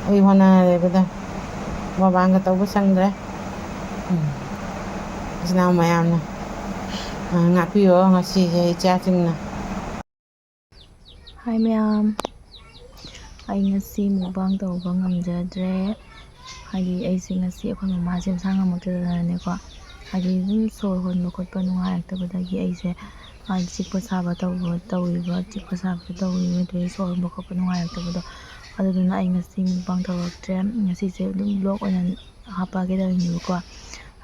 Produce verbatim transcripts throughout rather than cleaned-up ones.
ꯑꯩ ꯍꯣꯠꯅꯔꯦꯕꯗ ꯃꯨꯛꯕꯥꯡꯒ ꯇꯧꯕ ꯁꯪꯗ꯭ꯔꯦ꯫ ꯎꯝ꯫ ꯏꯆꯤꯟ ꯏꯅꯥꯎ ꯃꯌꯥꯝꯅ, ꯑ, ꯉꯥꯛꯄꯤꯌꯣ ꯉꯁꯤꯁꯦ ꯏꯆꯥꯁꯤꯡꯅ꯫ ꯍꯥꯏ ꯃꯌꯥꯝ, ꯑꯩ ꯉꯁꯤ ꯃꯨꯛꯕꯥꯡ ꯇꯧꯕ ꯉꯝꯖꯗ꯭ꯔꯦ꯫ ꯍꯥꯏꯗꯤ ꯑꯩꯁꯦ ꯉꯁꯤ ꯑꯩꯈꯣꯏ ꯃꯃꯥꯁꯦ ꯃꯁꯥ ꯉꯝꯃꯛꯇꯗꯅꯅꯦꯀꯣ, ꯍꯥꯏꯗꯤ ꯑꯗꯨꯝ ꯁꯣꯔ ꯍꯣꯟꯕ ꯈꯣꯠꯄ ꯅꯨꯡꯉꯥꯏꯔꯛꯇꯕꯗꯒꯤ ꯑꯩꯁꯦ, ꯍꯥꯏꯗꯤ ꯆꯤꯛꯄ ꯁꯥꯕ ꯇꯧꯕ, ꯇꯧꯔꯤꯕ, ꯆꯤꯛꯄ ꯁꯥꯕ ꯇꯧꯔꯤꯕ, ꯑꯗꯨꯗꯒꯤ ꯁꯣꯔ ꯍꯣꯟꯕ ꯈꯣꯠꯄ ꯅꯨꯡꯉꯥꯏꯔꯛꯇꯕꯗꯣ, ꯑꯗꯨꯗꯨꯅ ꯑꯩ ꯉꯁꯤ ꯃꯨꯛꯕꯥꯡ ꯇꯧꯔꯛꯇ꯭ꯔꯦ꯫ ꯉꯁꯤꯁꯦ ꯑꯗꯨꯝ ꯕ꯭ꯂꯣꯛ ꯑꯣꯏꯅ ꯍꯥꯞꯄꯛꯑꯒꯦ ꯇꯧꯔꯤꯅꯦꯕꯀꯣ꯫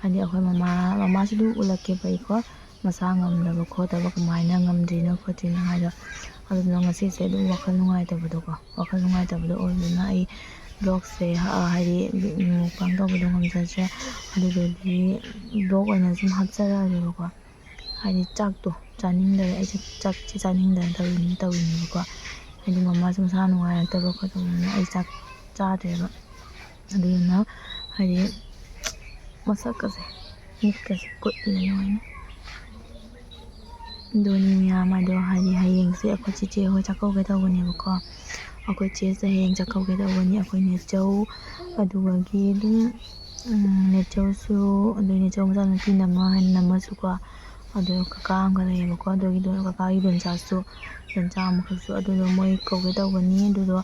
ꯍꯥꯏꯗꯤ ꯑꯩꯈꯣꯏ ꯃꯃꯥ, ꯃꯃꯥꯁꯨ ꯑꯗꯨꯝ ꯎꯠꯂꯛꯀꯦꯕ ꯑꯩꯀꯣ, ꯃꯁꯥ ꯉꯝꯗꯕ ꯈꯣꯠꯇꯕ ꯀꯃꯥꯏꯅ ꯉꯝꯗ꯭ꯔꯤꯅꯣ ꯈꯣꯠꯇ꯭ꯔꯤꯅꯣ ꯍꯥꯏꯗꯣ꯫ ꯑꯗꯨꯅ ꯉꯁꯤꯁꯦ ꯑꯗꯨꯝ ꯋꯥꯈꯜ ꯅꯨꯡꯉꯥꯏꯇꯕꯗꯣꯀꯣ, ꯋꯥꯈꯜ ꯅꯨꯡꯉꯥꯏꯇꯕꯗꯣ ꯑꯣꯏꯕꯅꯤꯅ ꯑꯩ ꯕ꯭ꯂꯣꯛꯁꯦ, ꯑ, ꯍꯥꯏꯗꯤ ꯃꯨꯛꯕꯥꯡ ꯇꯧꯕꯗꯣ ꯉꯝꯖꯗ꯭ꯔꯦ꯫ ꯑꯗꯨꯗꯨꯒꯤ ꯕ꯭ꯂꯣꯛ ꯑꯣꯏꯅ ꯁꯨꯝ ꯍꯥꯞꯆꯔꯛꯑꯒꯦꯕꯀꯣ꯫ ꯍꯥꯏꯗꯤ ꯆꯥꯛꯇꯣ ꯆꯥꯅꯤꯡꯗꯔꯦ, ꯑꯩꯁꯦ ꯆꯥꯛꯁꯦ ꯆꯥꯅꯤꯡꯗꯅ ꯇꯧꯔꯤꯅꯤ, ꯇꯧꯔꯤꯅꯦꯕꯀꯣ꯫ ꯍꯥꯏꯗꯤ ꯃꯃꯥꯁꯨ ꯃꯁꯥ ꯅꯨꯡꯉꯥꯏꯔꯛꯇꯕ ꯈꯣꯠꯇꯕꯅꯤꯅ ꯑꯩ ꯆꯥꯛ ꯆꯥꯗ꯭ꯔꯦꯕ꯫ ꯑꯗꯨꯗꯨꯅ ꯍꯥꯏꯗꯤ ꯃꯁꯛꯀꯁꯦ, ꯃꯤꯠꯀꯁꯦ ꯀꯨꯠꯂꯦ ꯂꯣꯏꯅ꯫ ꯑꯗꯨꯅꯤ ꯃꯌꯥꯝ ꯑꯗꯣ, ꯍꯥꯏꯗꯤ ꯍꯌꯦꯡꯁꯦ ꯑꯩꯈꯣꯏ ꯆꯦꯆꯦ ꯍꯣꯏ ꯆꯥꯛꯀꯧꯒꯦ ꯇꯧꯕꯅꯦꯕꯀꯣ꯫ ꯑꯩꯈꯣꯏ ꯆꯦꯁꯦ ꯍꯌꯦꯡ ꯆꯥꯛꯀꯧꯒꯦ ꯇꯧꯕꯅꯤ꯫ ꯑꯩꯈꯣꯏ ꯅꯦꯆꯧ, ꯑꯗꯨꯒꯒꯤ ꯑꯗꯨꯝ, ꯎꯝ, ꯅꯦꯆꯧꯁꯨ, ꯑꯗꯨ ꯅꯦꯆꯧ ꯃꯆꯥꯅꯨꯄꯤ ꯅꯝꯃ, ꯅꯝꯃꯁꯨꯀꯣ꯫ ꯑꯗꯣ ꯀꯀꯥ ꯑꯃꯒ ꯂꯩꯌꯦꯕꯀꯣ, ꯑꯗꯨꯒꯤꯗꯣ ꯀꯀꯥꯒꯤ ꯏꯗꯣꯝꯆꯥꯁꯨ, ꯏꯗꯣꯝꯆꯥ ꯑꯃꯈꯛꯁꯨ, ꯑꯗꯨꯗꯣ ꯃꯣꯏ ꯀꯧꯒꯦ ꯇꯧꯕꯅꯤ꯫ ꯑꯗꯨꯗꯣ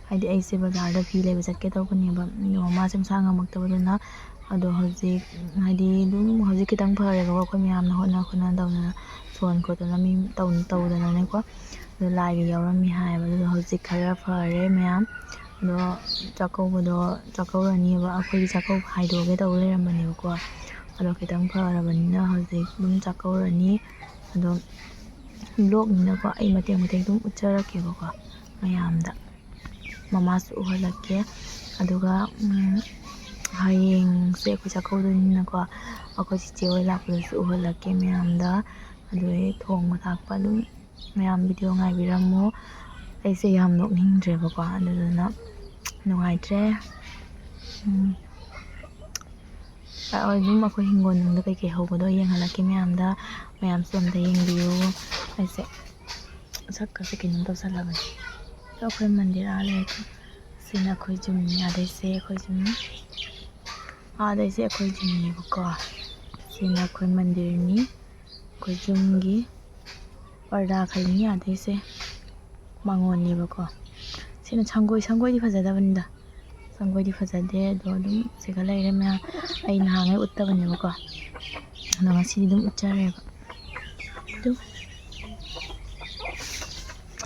ꯍꯥꯏꯗꯤ ꯑꯩꯁꯦ ꯕꯖꯥꯔꯗ ꯐꯤ ꯂꯩꯕ ꯆꯠꯀꯦ ꯇꯧꯕꯅꯦꯕ꯫ ꯑꯗꯣ ꯃꯃꯥꯁꯦ ꯃꯁꯥ ꯉꯝꯃꯛꯇꯕꯗꯨꯅ, ꯑꯗꯣ ꯍꯧꯖꯤꯛ ꯍꯥꯏꯗꯤ ꯑꯗꯨꯝ ꯍꯧꯖꯤꯛ ꯈꯤꯇꯪ ꯐꯔꯦꯕꯀꯣ, ꯑꯩꯈꯣꯏ ꯃꯌꯥꯝꯅ ꯍꯣꯠꯅ ꯈꯣꯠꯅ ꯇꯧꯗꯅ, ꯁꯣꯟ ꯈꯣꯠꯇꯅ ꯃꯤ ꯇꯧ-, ꯇꯧꯗꯅꯅꯦꯀꯣ꯫ ꯑꯗꯣ ꯂꯥꯏꯒ ꯌꯥꯎꯔꯝꯃꯤ ꯍꯥꯏꯌꯦꯕ꯫ ꯑꯗꯨꯗꯣ ꯍꯧꯖꯤꯛ ꯈꯔ ꯐꯔꯦ ꯃꯌꯥꯝ꯫ ꯑꯗꯣ ꯆꯥꯛꯀꯧꯕꯗꯣ, ꯆꯥꯛꯀꯧꯔꯅꯤꯕ꯫ ꯑꯩꯈꯣꯏꯒꯤ ꯆꯥꯛꯀꯧꯕ ꯍꯥꯏꯗꯣꯛꯑꯒꯦ ꯇꯧ ꯂꯩꯔꯝꯕꯅꯦꯕꯀꯣ꯫ ꯑꯗꯣ ꯈꯤꯇꯪ ꯐꯔꯕꯅꯤꯅ ꯍꯧꯖꯤꯛ ꯑꯗꯨꯝ ꯆꯥꯛꯀꯧꯔꯅꯤ꯫ ꯑꯗꯣ ꯕ꯭ꯂꯣꯛꯅꯤꯅꯀꯣ, ꯑꯩ ꯃꯇꯦꯛ ꯃꯇꯦꯛ ꯑꯗꯨꯝ ꯎꯠꯆꯔꯛꯀꯦꯕꯀꯣ ꯃꯌꯥꯝꯗ꯫ ꯃꯃꯥꯁꯨ ꯎꯍꯜꯂꯛꯀꯦ꯫ ꯑꯗꯨꯒ, ꯎꯝ, ꯍꯌꯦꯡꯁꯦ ꯑꯩꯈꯣꯏ ꯆꯥꯛꯀꯧꯗꯣꯏꯅꯤꯅꯀꯣ, ꯑꯩꯈꯣꯏ ꯆꯤꯆꯦ ꯍꯣꯏ ꯂꯥꯛꯄꯗꯁꯨ ꯎꯍꯜꯂꯛꯀꯦ ꯃꯌꯥꯝꯗ꯫ ꯑꯗꯨꯗꯩ ꯊꯣꯡꯕ ꯊꯥꯛꯄ ꯑꯗꯨꯝ ꯃꯌꯥꯝ ꯚꯤꯗꯤꯑꯣ ꯉꯥꯏꯕꯤꯔꯝꯃꯣ꯫ ꯑꯩꯁꯦ ꯌꯥꯝ ꯅꯣꯛꯅꯤꯡꯗ꯭ꯔꯦꯕꯀꯣ, ꯑꯗꯨꯗꯨꯅ ꯅꯨꯡꯉꯥꯏꯇ꯭ꯔꯦ꯫ ꯎꯝ꯫ ꯑꯗꯨꯝ ꯑꯩꯈꯣꯏ ꯍꯤꯡꯒꯣꯜ ꯅꯨꯡꯗ ꯀꯩꯀꯩ ꯍꯧꯕꯗꯣ ꯌꯦꯡꯍꯜꯂꯛꯀꯦ ꯃꯌꯥꯝꯗ꯫ ꯃꯌꯥꯝꯁꯨ ꯑꯝꯇ ꯌꯦꯡꯕꯤꯌꯨ꯫ ꯑꯩꯁꯦ ꯁꯛꯀꯁꯦ ꯀꯩꯅꯣꯝ ꯇꯧꯁꯜꯂꯕꯅꯤ꯫ ꯑꯗꯣ ꯑꯩꯈꯣꯏ ꯃꯟꯗꯤꯔ ꯑꯥ ꯂꯩꯔꯦ꯫ ꯁꯤ ꯁꯤꯅ ꯑꯩꯈꯣꯏ ꯌꯨꯝꯅꯤ, ꯑꯗꯩꯁꯦ ꯑꯩꯈꯣꯏ ꯌꯨꯝ, ꯑꯗꯩꯁꯦ ꯑꯩꯈꯣꯏ ꯌꯨꯝꯅꯦꯕꯀꯣ꯫ ꯁꯤꯅ ꯑꯩꯈꯣꯏ ꯃꯟꯗꯤꯔꯅꯤ, ꯑꯩꯈꯣꯏ ꯌꯨꯝꯒꯤ ꯄꯔꯗꯥ ꯈꯜꯂꯤꯅꯤ, ꯑꯗꯩꯁꯦ ꯃꯥꯡꯒꯣꯟꯅꯦꯕꯀꯣ꯫ ꯁꯤꯅ ꯁꯪꯒꯣꯏ, ꯁꯪꯒꯣꯏꯗꯤ ꯐꯖꯗꯕꯅꯤꯗ, ꯁꯪꯒꯣꯏꯗꯤ ꯐꯖꯗꯦ꯫ ꯑꯗꯣ ꯑꯗꯨꯝ ꯁꯤꯒ ꯂꯩꯔꯦ ꯃꯌꯥꯝ꯫ ꯑꯩ ꯅꯍꯥꯟꯉꯩ ꯎꯠꯇꯕꯅꯦꯕꯀꯣ, ꯑꯗꯣ ꯉꯁꯤꯗꯤ ꯑꯗꯨꯝ ꯎꯠꯆꯔꯦꯕ꯫ ꯑꯗꯨ,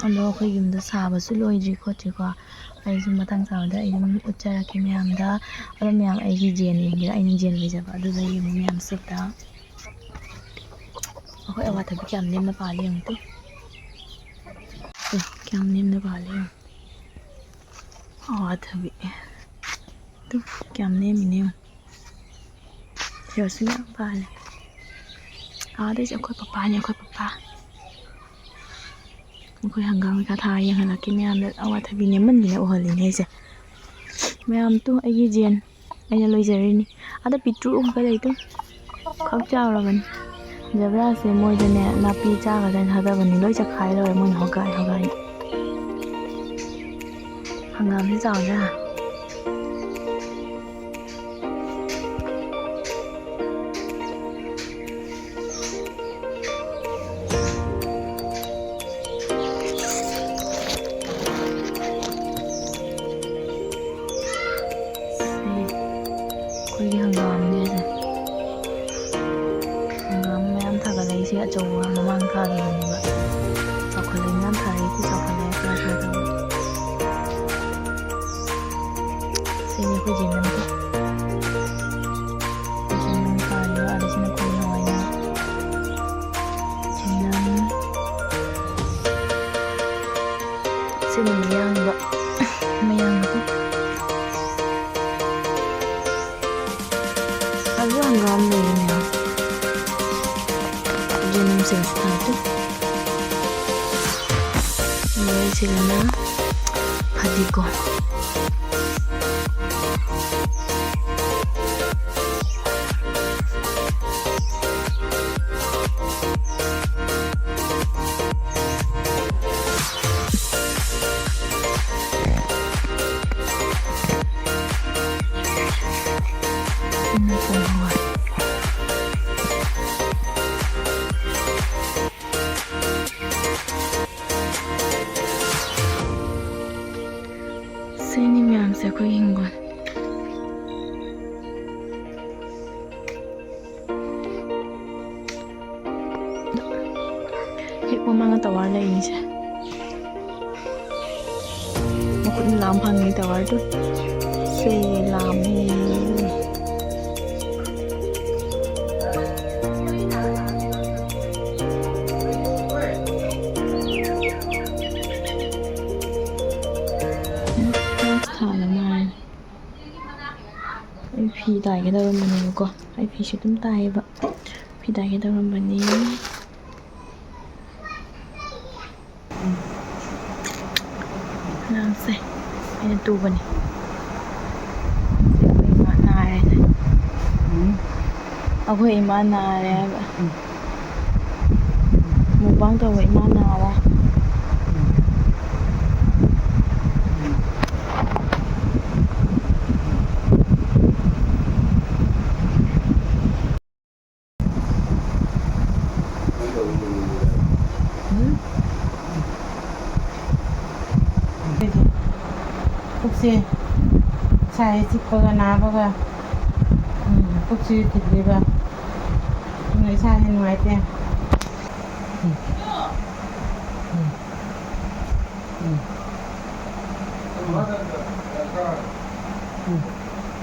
ꯑꯗꯣ ꯑꯩꯈꯣꯏ ꯌꯨꯝꯗ ꯁꯥꯕꯁꯨ ꯂꯣꯏꯗ꯭ꯔꯤ ꯈꯣꯠꯇ꯭ꯔꯤꯀꯣ꯫ ꯑꯩꯁꯨ ꯃꯇꯥꯡ ꯆꯥꯕꯗ ꯑꯩ ꯑꯗꯨꯝ ꯎꯠꯆꯔꯛꯀꯦ ꯃꯌꯥꯝꯗ꯫ ꯑꯗꯣ ꯃꯌꯥꯝ, ꯑꯩꯒꯤ ꯖꯦꯟ ꯌꯦꯡꯒꯦꯔꯥ? ꯑꯩꯅ ꯖꯦꯟ ꯂꯩꯖꯕ ꯑꯗꯨꯗ ꯌꯦꯡꯉꯨ ꯃꯌꯥꯝꯁꯦ ꯑꯝꯇ꯫ ꯑꯩꯈꯣꯏ ꯑꯋꯥꯊꯕꯤ ꯀꯌꯥꯝ ꯅꯦꯝꯅ ꯄꯥꯜꯂꯤ ꯌꯦꯡꯉꯨ ꯇꯨ꯫ ꯇꯨ, ꯀꯌꯥꯝ ꯅꯦꯝꯅ ꯄꯥꯜꯂꯤ ꯌꯦꯡꯉꯨ꯫ ꯑꯋꯥꯊꯕꯤ꯫ ꯇꯨ, ꯀꯌꯥꯝ ꯅꯦꯝꯃꯤꯅꯦ ꯌꯦꯡꯉꯨ꯫ ꯁꯤꯗꯁꯨ ꯌꯥꯝ ꯄꯥꯜꯂꯦ꯫ ꯑꯥꯗꯩꯁꯦ ꯑꯩꯈꯣꯏ ꯄꯄꯥꯅꯦ, ꯑꯩꯈꯣꯏ ꯄꯄꯥ꯫ ꯑꯩꯈꯣꯏ ꯍꯪꯒꯥꯝ ꯀꯩꯀꯥ ꯊꯥꯔ ꯌꯦꯡꯍꯜꯂꯛꯀꯦ ꯃꯌꯥꯝꯗ꯫ ꯑꯋꯥꯊꯕꯤ ꯅꯦꯝꯃꯟꯗꯅ ꯎꯍꯜꯂꯤꯅꯦ ꯑꯩꯁꯦ꯫ ꯃꯌꯥꯝ ꯇꯨ, ꯑꯩꯒꯤ ꯖꯦꯟ ꯑꯩꯅ ꯂꯣꯏꯖꯔꯤꯅꯤ꯫ ꯑꯗ ꯄꯤꯛꯇ꯭ꯔꯨ ꯑꯃꯒ ꯂꯩ ꯇꯨ꯫ ꯈꯛ ꯆꯥꯎꯔꯕꯅꯤ꯫ ꯖꯕ꯭ꯔꯥꯁꯦ ꯃꯣꯏꯗꯅꯦ ꯅꯥꯄꯤ ꯆꯥꯒꯗ꯭ꯔꯅ ꯊꯥꯗꯕꯅꯤ꯫ ꯂꯣꯏ ꯆꯈꯥꯏ ꯂꯣꯏꯔꯦ ꯃꯣꯏꯅ ꯍꯣꯒꯥꯏ ꯍꯣꯒꯥꯏꯅ꯫ ꯍꯪꯒꯥꯝꯁꯦ ꯆꯥꯎꯗ꯭ꯔꯥ? ꯑꯩꯈꯣꯏꯒꯤ ꯍꯪꯒꯥꯝꯅꯦꯁꯦ꯫ ꯍꯪꯒꯥꯝ ꯃꯌꯥꯝ ꯊꯥꯒꯠꯂꯛꯏꯁꯦ ꯑꯆꯧꯕ ꯃꯃꯥꯡ ꯊꯥꯈꯤꯕꯅꯦꯕ꯫ ꯆꯥꯎꯈꯠꯂꯛꯏ, ꯃꯌꯥꯝ ꯊꯥꯔꯛꯏꯁꯦ ꯆꯥꯎꯈꯠꯂꯛꯑꯦ ꯈꯔ ꯈꯔ ꯇꯧꯔꯦ꯫ ꯁꯤꯅꯤ ꯑꯩꯈꯣꯏ ꯖꯦꯅꯝꯗꯣ꯫ ꯖꯦꯅꯝ ꯊꯥꯔꯤꯕ ꯑꯗ ꯁꯤꯅ ꯀꯣꯂꯤ ꯍꯋꯥꯏꯅꯦ꯫ ꯖꯦꯅꯝ꯫ ꯁꯤꯅ ꯃꯌꯥꯡꯕ꯫ ꯃꯌꯥꯡꯕꯗꯣ꯫ ꯑꯗꯨ ꯍꯪꯒꯥꯝ ꯂꯩꯔꯤ ꯃꯌꯥꯝ꯫ ꯖꯦꯅꯝꯁꯦ ꯊꯥꯔꯛꯀꯦ꯫ ꯃꯣꯏꯁꯤꯒꯅ ꯐꯗꯤꯒꯣꯝ꯫ ꯁꯤꯅꯤ ꯃꯌꯥꯝꯁꯦ ꯑꯩꯈꯣꯏꯒꯤ ꯍꯤꯡꯒꯣꯜ꯫ ꯍꯦꯛ ꯃꯃꯥꯡꯗ ꯇꯋꯥꯔ ꯂꯩꯔꯤꯁꯦ꯫ ꯃꯈꯨꯠꯅ ꯂꯥꯝ ꯐꯪꯉꯤ ꯇꯋꯥꯔꯗꯨ꯫ ꯁꯦ ꯂꯥꯝꯃꯦ꯫ ꯊꯥꯅ ꯃꯥꯜꯂꯦ꯫ ꯑꯩ ꯐꯤ ꯇꯥꯏꯒꯦ ꯇꯧꯔꯝꯕꯅꯦꯕꯀꯣ꯫ ꯑꯩ ꯐꯤꯁꯦ ꯑꯗꯨꯝ ꯇꯥꯏꯌꯦꯕ꯫ ꯐꯤ ꯇꯥꯏꯒꯦ ꯇꯧꯔꯝꯕꯅꯤ꯫ ꯉꯔꯥꯡꯁꯦ ꯑꯩꯅ ꯇꯨꯕꯅꯤ꯫ ꯑꯩꯈꯣꯏ ꯏꯃꯥ ꯅꯥꯔꯦꯅꯦ꯫ ꯎꯝ꯫ ꯑꯩꯈꯣꯏ ꯏꯃꯥ ꯅꯥꯔꯦ ꯍꯥꯏꯕ꯫ ꯎꯝ꯫ ꯃꯨꯛꯕꯥꯡ ꯇꯧꯕ ꯏꯃꯥ ꯅꯥꯔꯦ꯫ ꯎꯝ? ꯄꯨꯛꯁꯦ ꯏꯁꯥꯁꯦ ꯆꯤꯛꯄꯒ ꯅꯥꯕꯒ, ꯎꯝ, ꯄꯨꯛꯁꯤ ꯊꯤꯜꯂꯤꯕ, ꯑꯗꯨꯅ ꯏꯁꯥꯁꯦ ꯅꯨꯡꯉꯥꯏꯇꯦ꯫ ꯎꯝ꯫ ꯎꯝ꯫ ꯎꯝ꯫ ꯎꯝ꯫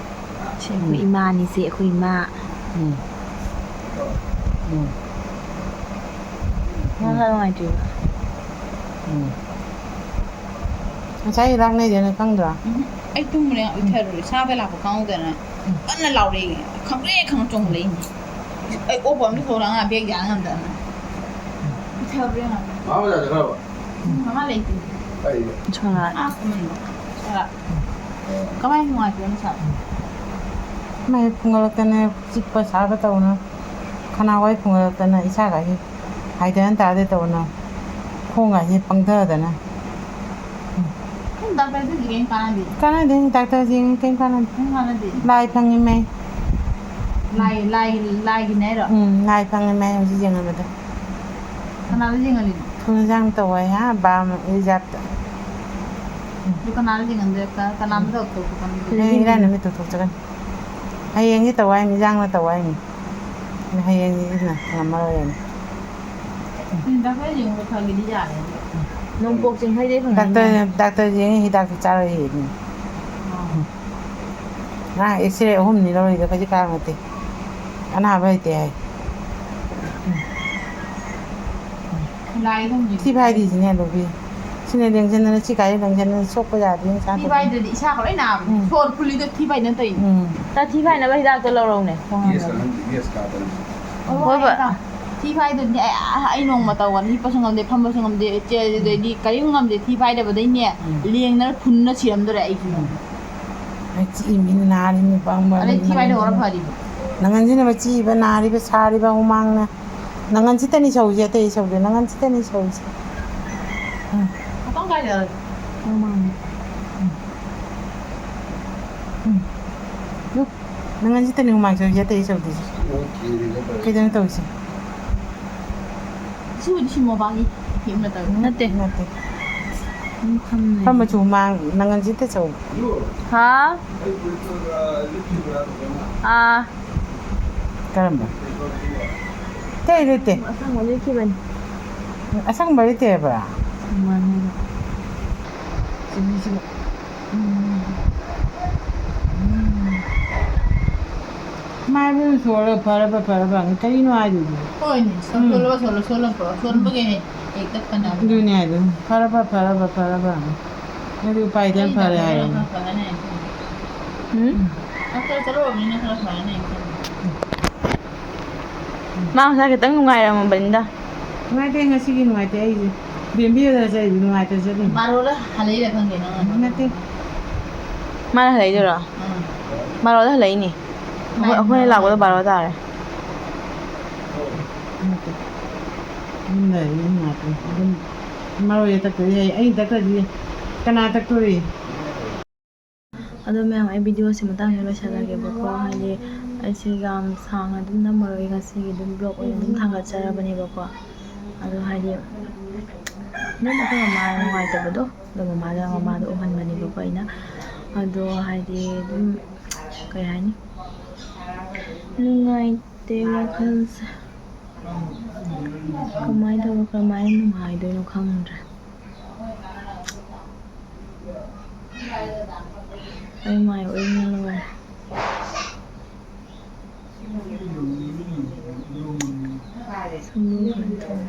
ꯁꯤ ꯑꯩꯈꯣꯏ ꯏꯃꯥꯅꯤꯁꯦ, ꯑꯩꯈꯣꯏ ꯏꯃꯥ꯫ ꯎꯝ꯫ ꯎꯝ꯫ ꯃꯁꯥ ꯅꯨꯡꯉꯥꯏꯇ꯭ꯔꯤꯕ? ꯎꯝ꯫ ꯉꯁꯥꯏ ꯍꯤꯗꯥꯛ ꯂꯩꯗꯦꯅ ꯈꯪꯗ꯭ꯔꯣ? ꯎꯝ꯫ ꯑꯩ ꯇꯨꯝꯕꯅꯦ, ꯎꯏꯊꯔꯨꯔꯦ꯫ ꯁꯥꯗ ꯂꯥꯛꯄ ꯈꯪꯍꯧꯗꯅ ꯎꯝ꯫ ꯀꯟꯅ ꯂꯥꯎꯔꯛꯑꯦ꯫ ꯈꯪꯄ꯭ꯔꯦꯛ ꯈꯪꯉ ꯆꯣꯡꯈꯠꯂꯛꯏꯅꯦ꯫ ꯑꯩ ꯑꯣꯛꯄ ꯑꯝꯇ ꯊꯣꯛꯂꯛꯑ ꯉꯥ ꯕꯦꯛ ꯌꯥꯟ ꯉꯝꯗꯅ꯫ ꯎꯏꯊꯔꯨꯔꯦ ꯉꯥꯛꯇ꯫ ꯃꯥ ꯕꯖꯥꯔ ꯆꯠꯈ꯭ꯔꯕ? ꯎꯝ, ꯃꯥ ꯂꯩꯇꯦ꯫ ꯀꯥꯏꯗ? ꯁꯣꯔꯥꯠ꯫ ꯑꯥ, ꯀꯃꯟꯗꯣ꯫ ꯁꯣꯔꯥꯠ꯫ ꯀꯃꯥꯏꯅ ꯅꯨꯡꯉꯥꯏꯇ꯭ꯔꯤꯅꯣ ꯃꯁꯥ? ꯃꯥꯏ ꯐꯨꯡꯒꯠꯂꯛꯇꯅ ꯆꯤꯛꯄ ꯁꯥꯕ ꯇꯧꯅ, ꯈꯅꯥꯎ ꯋꯥꯏ ꯐꯨꯡꯒꯠꯂꯛꯇꯅ ꯏꯁꯥꯒꯁꯦ ꯍꯥꯏꯗꯅ ꯇꯥꯗꯦ ꯇꯧꯅ, ꯈꯣꯡꯒꯁꯦ ꯄꯪꯊꯗꯅ꯫ ꯎꯝ, ꯗꯥꯛꯇꯔꯗꯨꯗꯤ ꯀꯩꯝ ꯀꯥꯟꯅꯗꯦ꯫ ꯀꯥꯟꯅꯗꯦ, ꯗꯥꯛꯇꯔꯁꯦ ꯀꯩꯝ ꯀꯥꯟꯅꯗꯦ꯫ ꯀꯩꯝ ꯀꯥꯟꯅꯗꯦ꯫ ꯂꯥꯏ ꯐꯪꯉꯤ ꯃꯩ꯫ ꯂꯥꯏ, ꯂꯥꯏ, ꯂꯥꯏꯒꯤꯅꯦ ꯍꯥꯏꯔꯣ? ꯎꯝ, ꯂꯥꯏ ꯐꯪꯉꯤ ꯃꯩ ꯍꯧꯖꯤꯛ ꯌꯦꯡꯉꯕꯗ꯫ ꯀꯅꯥꯗ ꯌꯦꯡꯍꯜꯂꯤꯅꯣ? ꯊꯨꯝꯖꯥꯡ ꯇꯧꯋꯦ, ꯍꯥ, ꯕꯥꯝ ꯔꯤꯖꯥꯕꯇ꯫ ꯑꯗꯨ ꯀꯅꯥꯗ ꯌꯦꯡꯍꯟꯗꯣꯏ? ꯀ-, ꯀꯅꯥꯝꯇ ꯇꯧꯊꯣꯛꯄ ꯀꯥꯟꯗ ꯍꯌꯦꯡ ꯏꯔꯥꯏ ꯅꯨꯃꯤꯠ ꯇꯧꯊꯣꯛꯆꯒꯅꯤ꯫ ꯍꯌꯦꯡꯗꯤ ꯇꯧ ꯍꯥꯏꯅꯤ, ꯏꯔꯥꯡꯅ ꯇꯧ ꯍꯥꯏꯅꯤ꯫ ꯑꯗꯨꯅ ꯍꯌꯦꯡꯗꯤ ꯏꯟꯅ ꯉꯝꯃꯔꯣꯏꯅ꯫ ꯎꯝ, ꯗꯥꯛꯇꯔ ꯌꯦꯡꯕ ꯐꯒꯤꯗꯤ ꯌꯥꯔꯦ꯫ ꯅꯣꯡꯄꯣꯛ ꯆꯤꯡꯈꯩꯗꯩ ꯐꯪꯉꯛꯏꯅꯦ꯫ ꯗꯥꯛꯇꯔ, ꯗꯥꯛꯇꯔ ꯌꯦꯡꯉꯤ, ꯍꯤꯗꯥꯛꯇꯤ ꯆꯥꯔ ꯍꯦꯛꯏꯅꯤ꯫ ꯑꯥ꯫ ꯉꯔꯥꯡ ꯑꯦꯛꯁꯔꯦ ꯑꯍꯨꯝꯅꯤ ꯂꯧꯔꯤꯗꯣ, ꯈꯖꯤꯛ ꯈꯔꯥꯛ ꯅꯠꯇꯦ꯫ ꯑꯅꯥꯕ ꯂꯩꯇꯦ ꯍꯥꯏ꯫ ꯎꯝ꯫ ꯂꯥꯏꯗꯨꯝꯗꯤ ꯊꯤ ꯐꯥꯏꯗ꯭ꯔꯤꯁꯤꯅꯦ, ꯂꯣꯕꯤ꯫ ꯁꯤꯅ ꯂꯦꯡꯁꯟꯗꯅ, ꯁꯤ ꯀꯥꯏꯗ ꯂꯦꯡꯁꯟꯗꯅ ꯁꯣꯛꯄ ꯌꯥꯗꯦ, ꯅꯁꯥ ꯊꯤ ꯐꯥꯏꯗ꯭ꯔꯗꯤ ꯏꯁꯥꯒ ꯂꯣꯏ ꯅꯥꯕꯅꯤ꯫ ꯎꯝ꯫ ꯁꯣꯔ ꯐꯨꯜꯂꯤꯗꯣ ꯊꯤ ꯐꯥꯏꯅ ꯇꯧꯔꯤꯅꯤ꯫ ꯎꯝ꯫ ꯇ ꯊꯤ ꯐꯥꯏꯅꯕ ꯍꯤꯗꯥꯛꯇꯣ ꯂꯧꯔꯛꯎꯅꯦ, ꯈꯣꯡ ꯌꯦꯁ ꯍꯥꯝꯕꯗ꯫ ꯀꯥꯍꯟ-, ꯌꯦꯁ ꯀꯥꯗꯅ꯫ ꯍꯣꯏ, ꯍꯣꯏ, ꯍꯣꯏ, ꯍꯣꯏ꯫ ꯏꯇꯥꯎ꯫ ꯊꯤ ꯐꯥꯏꯗꯨꯗꯤ ꯑꯩ, ꯑꯥ, ꯑꯩ ꯅꯣꯡꯃ ꯇꯧꯒꯅꯤ꯫ ꯍꯤꯞꯄꯁꯨ ꯉꯝꯗꯦ, ꯐꯝꯕꯁꯨ ꯉꯝꯗꯦ, ꯆꯦ-, ꯑꯗꯩꯗꯤ ꯀꯔꯤꯝ ꯉꯝꯗꯦ꯫ ꯊꯤ ꯐꯥꯏꯗꯕꯗꯩꯅꯦ, ꯎꯝ꯫ ꯂꯦꯡꯗꯅ ꯐꯨꯟꯅ ꯁꯤꯔꯝꯗꯣꯔꯦ ꯑꯩꯁꯨ꯫ ꯎꯝ꯫ ꯑꯩ ꯆꯤꯛꯏ ꯃꯤꯅ ꯅꯥꯔꯤ ꯃꯤ ꯄꯪꯕ ꯑꯗꯩ ꯊꯤ ꯐꯥꯏꯗ ꯍꯧꯔ ꯐꯔꯤꯕ꯫ ꯅꯪꯒꯟꯁꯤꯅ ꯆꯤꯛꯏꯕ, ꯅꯥꯔꯤꯕ, ꯁꯥꯔꯤꯕ ꯍꯨꯃꯥꯡꯅ꯫ ꯅꯪꯒꯟꯁꯤꯗꯅꯤ ꯁꯧꯔꯤꯁꯦ, ꯑꯇꯩ ꯁꯧꯗꯦ, ꯅꯪꯒꯟꯁꯤꯗꯅꯤ ꯁꯧꯔꯤꯁꯦ꯫ ꯎꯝ꯫ ꯈꯇꯪ ꯀꯥꯏꯗ? ꯃꯃꯥꯡꯗ꯫ ꯎꯝ꯫ ꯎꯝ꯫ ꯂꯨ, ꯅꯪꯒꯟꯁꯤꯗꯅꯤ ꯍꯨꯃꯥꯡ ꯁꯧꯔꯤꯁꯦ, ꯑꯇꯩ ꯁꯧꯗꯦ꯫ ꯀꯩꯗꯧꯅꯣ ꯇꯧꯔꯤꯁꯦ? ꯁꯤꯕꯨꯗꯤ ꯁꯤ ꯃꯣꯕꯥꯏꯜꯒꯤ ꯀꯦꯝ ꯅꯠꯇꯕ꯫ ꯅꯠꯇꯦ꯫ ꯅꯠꯇꯦ꯫ ꯎꯝ, ꯐꯝꯃꯦ꯫ ꯐꯝꯃꯁꯨ ꯍꯨꯃꯥꯡ ꯅꯪꯒꯟꯁꯤꯗ ꯁꯧ꯫ ꯍꯥ? ꯑꯥ꯫ ꯀꯔꯝꯕ? ꯑꯇꯩ ꯂꯩꯇꯦ꯫ ꯑꯁꯪꯕ ꯂꯤꯠꯈꯤꯕꯅꯤ꯫ ꯑꯁꯪꯕ ꯂꯤꯠꯇꯦ ꯍꯥꯏꯕ꯭ꯔꯥ? ꯃꯥꯅꯦ꯫ ꯆꯨꯝꯃꯤ, ꯆꯨꯝꯃꯤ꯫ ꯎꯝ꯫ ꯎꯝ꯫ ꯃꯥꯏꯕꯨ ꯁꯣꯜꯂ ꯐꯔꯕ ꯐꯔꯕ ꯀꯔꯤꯅꯣ ꯍꯥꯏꯗꯨꯕꯨ? ꯍꯣꯏꯅꯦ, ꯎꯝ꯫ ꯁꯣꯜꯂ ꯁꯣꯜꯂ ꯁꯣꯜꯂ ꯐꯔ-, ꯁꯣꯟꯕꯒꯤ ꯍꯦꯛ ꯍꯦꯛꯇ ꯐꯅꯕ꯫ ꯑꯗꯨꯅꯦ ꯍꯥꯏꯗꯣ꯫ ꯐꯔꯕ ꯐꯔꯕ ꯐꯔꯕ꯫ ꯑꯗꯨ ꯎꯄꯥꯏꯗꯤ ꯑꯩ ꯐꯔꯦ ꯗꯥꯛꯇꯔ ꯍꯥꯏꯔꯦ꯫ ꯈꯔ ꯐꯔꯅꯤ꯫ ꯎꯝ? ꯗꯥꯛꯇꯔ ꯆꯠꯂꯨꯔꯕꯅꯤꯅ ꯈꯔ ꯐꯔꯅꯤ ꯑꯩ ꯈꯜꯂꯤ꯫ ꯃꯥ ꯉꯁꯥꯏ ꯈꯤꯇꯪ ꯅꯨꯡꯉꯥꯏꯔꯝꯃꯕꯅꯤꯗ꯫ ꯅꯨꯡꯉꯥꯏꯇꯦ, ꯉꯁꯤꯒꯤ ꯅꯨꯡꯉꯥꯏꯇꯦ ꯑꯩꯁꯦ꯫ ꯕꯦꯝꯕꯤꯗ ꯆꯠꯂꯤꯗꯨ ꯅꯨꯡꯉꯥꯏꯇ ꯆꯠꯂꯤꯅꯤ꯫ ꯕꯥꯔꯣꯗ ꯍꯜꯂꯛꯏꯔ ꯈꯪꯗꯦ ꯅꯪ꯫ ꯅꯠꯇꯦ꯫ ꯃꯥꯅ ꯍꯜꯂꯛꯏꯗꯨꯔꯣ? ꯎꯝ꯫ ꯕꯥꯔꯣꯗ ꯍꯜꯂꯛꯏꯅꯦ꯫ ꯑꯩꯈꯣꯏ, ꯑꯩꯈꯣꯏꯅ ꯂꯥꯛꯄꯗꯣ ꯕꯥꯔꯣ ꯇꯥꯔꯦ꯫ ꯅꯠꯇꯦ꯫ ꯌꯨꯝꯗ ꯂꯩꯔꯗꯤ ꯅꯨꯡꯉꯥꯏꯇꯦ꯫ ꯑꯗꯨꯝ ꯃꯔꯣꯏ ꯇꯛꯇ꯭ꯔꯗꯤ ꯌꯥꯏ꯫ ꯑꯩꯅ ꯇꯛꯇ꯭ꯔꯗꯤ ꯀꯅꯥ ꯇꯛꯇꯣꯔꯤ? ꯑꯗꯣ ꯃꯌꯥꯝ, ꯑꯩ ꯚꯤꯗꯤꯑꯣꯁꯦ ꯃꯇꯥꯡꯁꯤꯗ ꯂꯣꯏꯁꯤꯜꯂꯒꯦꯕꯀꯣ꯫ ꯍꯥꯏꯗꯤ ꯑꯩꯁꯦ ꯌꯥꯝ ꯁꯥꯡꯅ ꯑꯗꯨꯝ ꯅꯝꯃꯔꯣꯏ, ꯉꯁꯤꯒꯤ ꯑꯗꯨꯝ ꯕ꯭ꯂꯣꯒ ꯑꯣꯏꯅ ꯑꯗꯨꯝ ꯊꯥꯡꯒꯠꯆꯔꯕꯅꯦꯕꯀꯣ꯫ ꯑꯗꯣ ꯍꯥꯏꯗꯤ ꯑꯗꯨꯝ ꯑꯩꯈꯣꯏ ꯃꯃꯥ ꯅꯨꯡꯉꯥꯏꯇꯕꯗꯣ, ꯑꯗꯣ ꯃꯃꯥꯗ, ꯃꯃꯥꯗꯣ ꯎꯍꯟꯕꯅꯦꯕꯀꯣ ꯑꯩꯅ꯫ ꯑꯗꯣ ꯍꯥꯏꯗꯤ ꯑꯗꯨꯝ ꯀꯩ ꯍꯥꯏꯅꯤ, ꯅꯨꯡꯉꯥꯏꯇꯦ ꯋꯥꯈꯜꯁꯦ꯫ ꯀꯃꯥꯏꯅ ꯇꯧꯔ ꯀꯃꯥꯏꯅ ꯅꯨꯡꯉꯥꯏꯗꯣꯏꯅꯣ ꯈꯪꯗ꯭ꯔꯦ꯫ ꯑꯩ ꯃꯥꯏ ꯎꯔꯤꯡꯅ ꯂꯣꯏꯔꯦ꯫ ꯁꯝꯕ꯭ꯔꯨ ꯐꯟ ꯊꯣꯡ꯫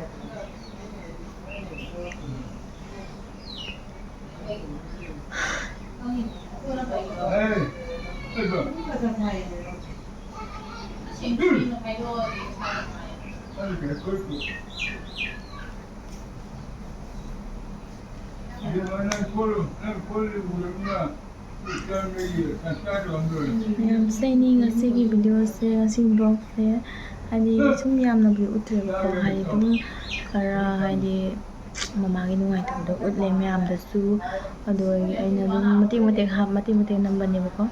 ꯃꯌꯥꯝꯁꯦ, ꯑꯩꯅꯤ ꯉꯁꯤꯒꯤ ꯚꯤꯗꯤꯑꯣꯁꯦ, ꯉꯁꯤꯒꯤ ꯕ꯭ꯂꯣꯒꯁꯦ ꯍꯥꯏꯗꯤ ꯁꯨꯝ ꯌꯥꯝꯅꯕꯨꯗꯤ ꯎꯠꯇ꯭ꯔꯦꯕꯀꯣ, ꯍꯥꯏꯗꯤ ꯑꯗꯨꯝ ꯈꯔ ꯍꯥꯏꯗꯤ ꯃꯃꯥꯒꯤ ꯅꯨꯡꯉꯥꯏꯇꯕꯗꯣ ꯎꯠꯂꯦ ꯃꯌꯥꯝꯗꯁꯨ꯫ ꯑꯗꯨ ꯑꯩꯅ ꯑꯗꯨꯝ ꯃꯇꯦꯛ ꯃꯇꯦꯛ ꯍꯥꯞ-, ꯃꯇꯦꯛ ꯃꯇꯦꯛ ꯅꯝꯕꯅꯦꯕꯀꯣ꯫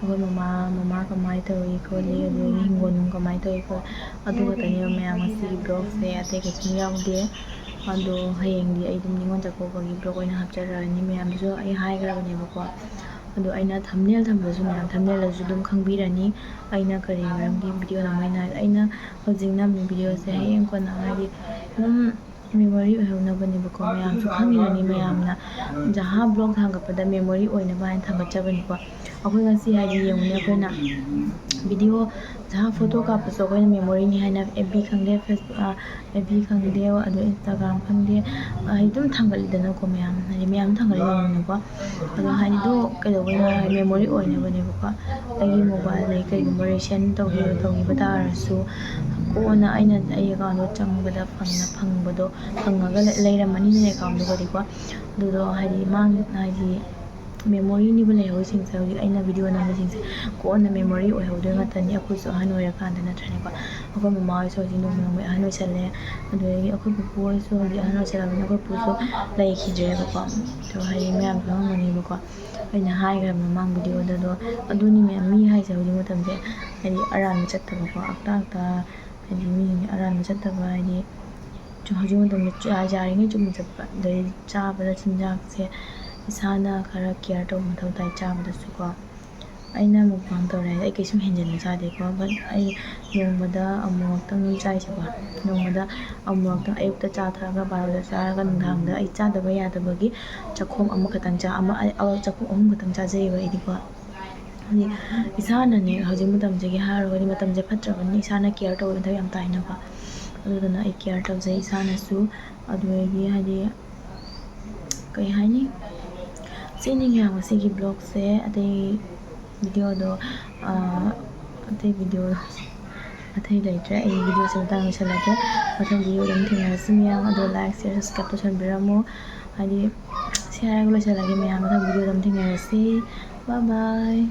ꯑꯩꯈꯣꯏ ꯃꯃꯥ, ꯃꯃꯥ ꯀꯃꯥꯏꯅ ꯇꯧꯔꯤ ꯈꯣꯠꯂꯤ, ꯑꯗꯨꯗꯒꯤ ꯍꯤꯡꯒꯣꯜ ꯅꯨꯡ ꯀꯃꯥꯏꯅ ꯇꯧꯔꯤ ꯈꯣꯠꯂꯤ, ꯑꯗꯨ ꯈꯛꯇꯅꯦꯕ ꯃꯌꯥꯝ ꯉꯁꯤꯒꯤ ꯕ꯭ꯂꯣꯒꯁꯦ, ꯑꯇꯩ ꯀꯩꯁꯨꯝ ꯌꯥꯎꯗꯦ꯫ ꯑꯗꯣ ꯍꯌꯦꯡꯗꯤ ꯑꯩ ꯑꯗꯨꯝ ꯅꯤꯉꯣꯜ ꯆꯥꯛꯀꯧꯕꯒꯤ ꯕ꯭ꯂꯣꯒ ꯑꯣꯏꯅ ꯍꯥꯞꯆꯔꯛꯑꯅꯤ꯫ ꯃꯌꯥꯝꯗꯁꯨ ꯑꯩ ꯍꯥꯏꯈ꯭ꯔꯕꯅꯦꯕꯀꯣ꯫ ꯑꯗꯣ ꯑꯩꯅ ꯊꯝꯅꯦꯜ ꯊꯝꯕꯁꯨ ꯃꯌꯥꯝ ꯊꯝꯅꯦꯜꯗꯁꯨ ꯑꯗꯨꯝ ꯈꯪꯕꯤꯔꯅꯤ ꯑꯩꯅ ꯀꯔꯤ ꯃꯔꯝꯒꯤ ꯚꯤꯗꯤꯑꯣ ꯅꯝꯃꯤꯅꯣ ꯍꯥꯏ-, ꯑꯩꯅ ꯍꯧꯖꯤꯛ ꯅꯝꯃꯤ ꯚꯤꯗꯤꯑꯣꯁꯦ ꯍꯌꯦꯡ ꯀꯣꯟꯅ ꯍꯥꯏꯗꯤ ꯑꯗꯨꯝ ꯃꯦꯃꯣꯔꯤ ꯑꯣꯏꯍꯧꯅꯕꯅꯦꯕꯀꯣ꯫ ꯃꯌꯥꯝꯁꯨ ꯈꯪꯉꯤꯗꯨꯅꯤ, ꯃꯌꯥꯝꯅ ꯖꯍꯥ ꯕ꯭ꯂꯣꯒ ꯊꯥꯡꯒꯠꯄꯗ ꯃꯦꯃꯣꯔꯤ ꯑꯣꯏꯅꯕ ꯍꯥꯏꯅ ꯊꯥꯡꯒꯠꯆꯕꯅꯤꯀꯣ꯫ ꯑꯩꯈꯣꯏ ꯉꯁꯤ ꯍꯥꯏꯗꯤ ꯌꯦꯡꯉꯨꯅꯦ, ꯑꯩꯈꯣꯏꯅ ꯚꯤꯗꯤꯑꯣ ꯖꯍꯥ ꯐꯣꯇꯣ ꯀꯥꯞꯄꯁꯨ ꯑꯩꯈꯣꯏꯅ ꯃꯦꯃꯣꯔꯤꯅꯤ ꯍꯥꯏꯅ ꯑꯦꯐ ꯕꯤ ꯈꯪꯗꯦ, ꯐꯦꯁꯕꯨꯛ, ꯑꯦꯐ ꯕꯤ ꯈꯪꯗꯦ, ꯑꯗꯨ ꯏꯟꯁꯇꯥꯒ꯭ꯔꯥꯝ ꯈꯪꯗꯦ, ꯍꯥꯏꯗꯤ ꯑꯗꯨꯝ ꯊꯥꯡꯒꯠꯂꯤꯗꯅꯀꯣ ꯃꯌꯥꯝ, ꯍꯥꯏꯗꯤ ꯃꯌꯥꯝ ꯊꯥꯡꯒꯠꯂꯤꯗꯅꯀꯣ꯫ ꯑꯗꯣ ꯍꯥꯏꯗꯤ ꯑꯗꯨ ꯀꯩꯗꯧꯕꯩꯅꯣ ꯍꯥꯏꯔ ꯃꯦꯃꯣꯔꯤ ꯑꯣꯏꯅꯕꯅꯦꯕꯀꯣ꯫ ꯑꯩꯒꯤ ꯃꯣꯕꯥꯏꯜꯗꯒꯤ ꯀꯩꯒꯨꯝꯕ ꯔꯤꯁꯦꯟ ꯇꯧꯈꯤꯕ, ꯇꯧꯈꯤꯕ ꯇꯥꯔꯁꯨ ꯀꯣꯟꯅ ꯑꯩꯅ ꯑꯩ ꯑꯦꯀꯥꯎꯟꯗꯣ ꯆꯪꯕꯗ ꯐꯪꯅ ꯐꯪꯕꯗꯣ, ꯐꯪꯉꯒ ꯂꯩ-, ꯂꯩꯔꯝꯃꯅꯤꯅ ꯑꯦꯀꯥꯎꯟꯗꯨꯒꯗꯤꯀꯣ꯫ ꯑꯗꯨꯗꯣ ꯍꯥꯏꯗꯤ ꯃꯥꯡ-, ꯍꯥꯏꯗꯤ ꯃꯦꯃꯣꯔꯤꯅꯤꯕ ꯂꯩꯍꯧꯔꯤꯁꯤꯡꯁꯦ, ꯍꯧꯖꯤꯛ ꯑꯩꯅ ꯚꯤꯗꯤꯑꯣ ꯅꯝꯕꯁꯤꯡꯁꯦ ꯀꯣꯟꯅ ꯃꯦꯃꯣꯔꯤ ꯑꯣꯏꯍꯧꯗꯣꯏ ꯉꯥꯛꯇꯅꯤ꯫ ꯑꯩꯈꯣꯏꯁꯨ ꯑꯍꯟ ꯑꯣꯏꯔꯀꯥꯟꯗ ꯅꯠꯇ꯭ꯔꯅꯦꯀꯣ꯫ ꯑꯩꯈꯣꯏ ꯃꯃꯥ ꯍꯣꯏꯁꯨ ꯍꯧꯖꯤꯛ ꯅꯣꯡꯃ ꯅꯣꯡꯃꯒꯤ ꯑꯍꯟ ꯑꯣꯏꯁꯜꯂꯦ꯫ ꯑꯗꯨꯗꯒꯤ ꯑꯩꯈꯣꯏ ꯄꯨꯄꯨ ꯍꯣꯏꯁꯨ ꯍꯧꯖꯤꯛ ꯑꯍꯟ ꯑꯣꯏꯁꯜꯂꯕꯅꯤꯅ ꯑꯩꯈꯣꯏ ꯄꯨꯁꯨ ꯂꯩꯈꯤꯗ꯭ꯔꯦꯕꯀꯣ꯫ ꯑꯗꯣ ꯍꯥꯏꯗꯤ ꯃꯌꯥꯝꯁꯨ ꯈꯪꯉꯝꯒꯅꯦꯕꯀꯣ꯫ ꯑꯩꯅ ꯍꯥꯏꯈ꯭ꯔꯕ ꯃꯃꯥꯡ ꯚꯤꯗꯤꯑꯣꯗ꯫ ꯑꯗꯣ ꯑꯗꯨꯅꯤ ꯃꯌꯥꯝ, ꯃꯤ ꯍꯥꯏꯁꯦ ꯍꯧꯖꯤꯛ ꯃꯇꯝꯁꯦ ꯍꯥꯏꯗꯤ ꯑꯔꯥꯟꯕ ꯆꯠꯇꯕꯀꯣ, ꯑꯛꯇ ꯑꯛꯇ ꯍꯥꯏꯗꯤ ꯃꯤꯁꯤꯡꯁꯦ ꯑꯔꯥꯟꯕ ꯆꯠꯇꯕ ꯍꯥꯏꯗꯤ ꯍꯧꯖꯤꯛ ꯃꯇꯝꯗ ꯆꯥ-, ꯌꯥꯔꯤꯉꯩ ꯆꯨꯝꯅ ꯆꯠꯄ, ꯑꯗꯩ ꯆꯥꯕꯗ ꯆꯤꯟꯖꯥꯛꯁꯦ ꯏꯁꯥꯅ ꯈꯔ care ꯇꯧꯕ ꯃꯊꯧ ꯇꯥꯏ ꯆꯥꯕꯗꯁꯨꯀꯣ꯫ ꯑꯩꯅ mukbang ꯇꯧꯔꯦ ꯍꯥꯏꯗꯤ ꯑꯩ ꯀꯩꯁꯨꯝ ꯍꯦꯟꯖꯤꯟꯅ ꯆꯥꯗꯦꯀꯣ, but ꯑꯩ ꯅꯣꯡꯃꯗ ꯑꯃꯨꯔꯛꯇꯪ ꯆꯥꯏꯁꯦꯀꯣ꯫ ꯅꯣꯡꯃꯗ ꯑꯃꯨꯔꯛꯇꯪ, ꯑꯌꯨꯛꯇ ꯆꯥ ꯊꯛꯑꯒ ꯕꯥꯔꯣꯗ ꯆꯥꯔꯒ ꯅꯨꯡꯗꯥꯡꯗ ꯑꯩ ꯆꯥꯗꯕ ꯌꯥꯗꯕꯒꯤ ꯆꯥꯛꯈꯣꯝ ꯑꯃꯈꯛꯇꯪ ꯆꯥ-, ꯑꯃ, ꯑꯩ, ꯑ, ꯆꯥꯛꯈꯣꯝ ꯑꯍꯨꯝ ꯈꯛꯇꯪ ꯆꯥꯖꯩꯌꯦꯕ ꯑꯩꯗꯤꯀꯣ꯫ ꯍꯥꯏꯗꯤ ꯏꯁꯥꯅꯅꯦ, ꯍꯧꯖꯤꯛ ꯃꯇꯝꯁꯤꯒꯤ ꯍꯥꯏꯔꯨꯔꯒꯗꯤ ꯃꯇꯝꯁꯦ ꯐꯠꯇ꯭ꯔꯕꯅꯤꯅ ꯏꯁꯥꯅ care ꯇꯧꯕ ꯃꯊꯧ ꯌꯥꯝ ꯇꯥꯏꯅꯀꯣ꯫ ꯑꯗꯨꯗꯨꯅ ꯑꯩ care ꯇꯧꯖꯩ ꯏꯁꯥꯅꯁꯨ꯫ ꯑꯗꯨꯗꯒꯤ ꯍꯥꯏꯗꯤ ꯀꯩ ꯍꯥꯏꯅꯤ, ꯁꯤꯅꯤ ꯃꯌꯥꯝ ꯉꯁꯤꯒꯤ vlogꯁꯦ꯫ ꯑꯇꯩ videoꯗꯣ, ꯑꯥ, ꯑꯇꯩ videoꯗꯣ, ꯑꯇꯩ ꯂꯩꯇ꯭ꯔꯦ꯫ ꯑꯩ videoꯁꯦ ꯃꯇꯥꯡ ꯂꯣꯏꯁꯤꯜꯂꯒꯦ꯫ ꯃꯊꯪ videoꯗ ꯑꯃꯨꯛ ꯊꯦꯡꯅꯔꯁꯤ ꯃꯌꯥꯝ꯫ ꯑꯗꯣ like, share, subscribe ꯇꯧꯁꯟꯕꯤꯔꯝꯃꯣ꯫ ꯍꯥꯏꯗꯤ ꯁꯤ ꯍꯥꯏꯔꯒ ꯂꯣꯏꯁꯤꯜꯂꯒꯦ ꯃꯌꯥꯝ꯫ ꯃꯊꯪ videoꯗ ꯑꯃꯨꯛ ꯊꯦꯡꯅꯔꯁꯤ꯫ Bye bye꯫